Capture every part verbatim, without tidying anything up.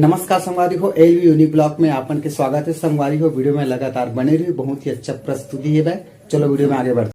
नमस्कार संगवारी हो, एलवी यूनिक ब्लॉग में आपन के स्वागत है। संगवारी हो, वीडियो में लगातार बने रही, बहुत ही अच्छा प्रस्तुति है भाई। चलो वीडियो में आगे बढ़ते।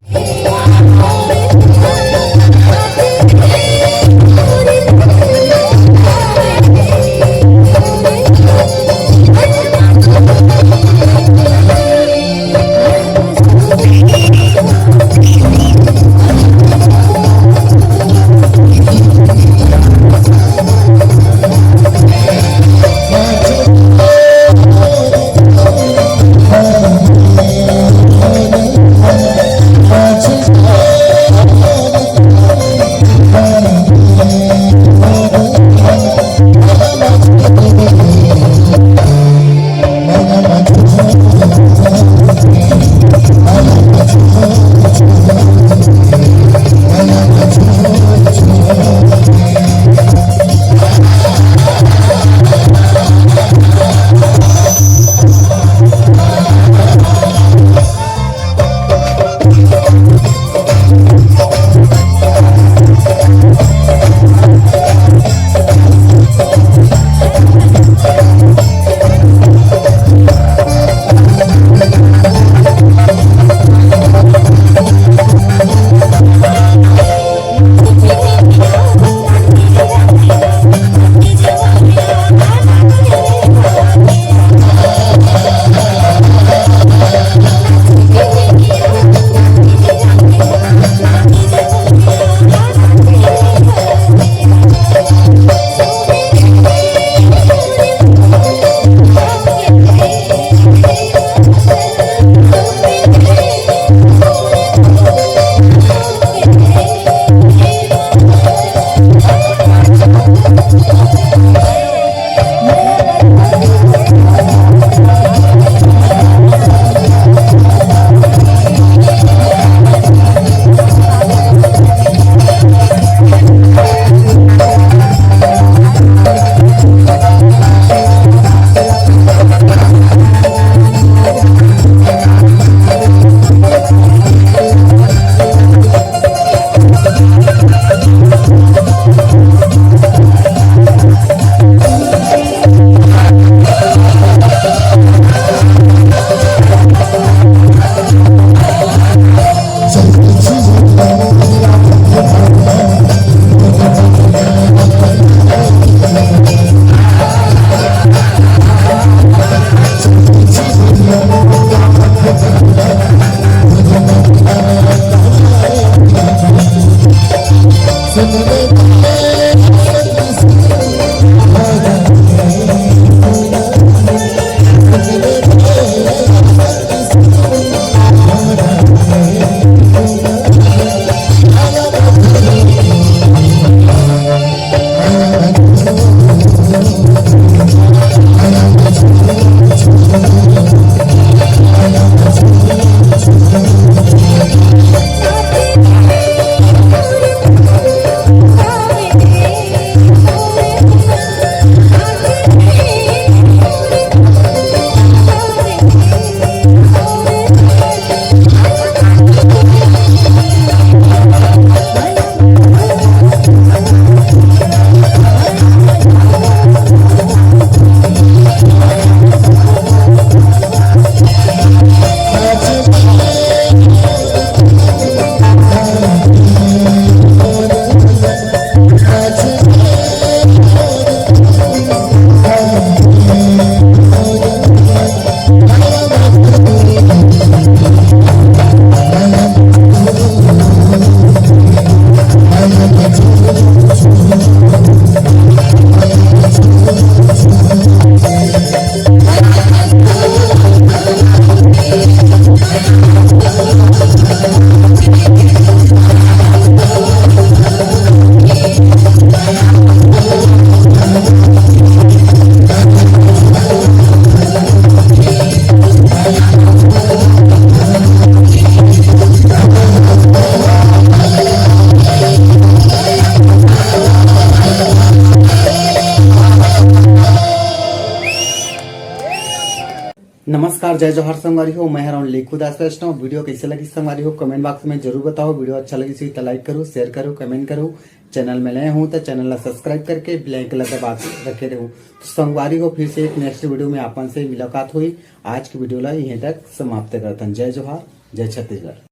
नमस्कार, जय जोहार संगवारी हो, मैं हरौन लेखू दास वैष्णव। वीडियो कैसे लगी संगवारी हो, कमेंट बॉक्स में जरूर बताओ। वीडियो अच्छा लगी तो लाइक करो, शेयर करो, कमेंट करो। चैनल में नए हो तो चैनल ला सब्सक्राइब करके बेल आइकन ला दबा के रखे रहो। तो संगवारी हो, फिर से एक नेक्स्ट वीडियो में आपन से मुलाकात हुई। आज की वीडियो ला यहीं तक समाप्त करतन। जय जोहार, जय छत्तीसगढ़।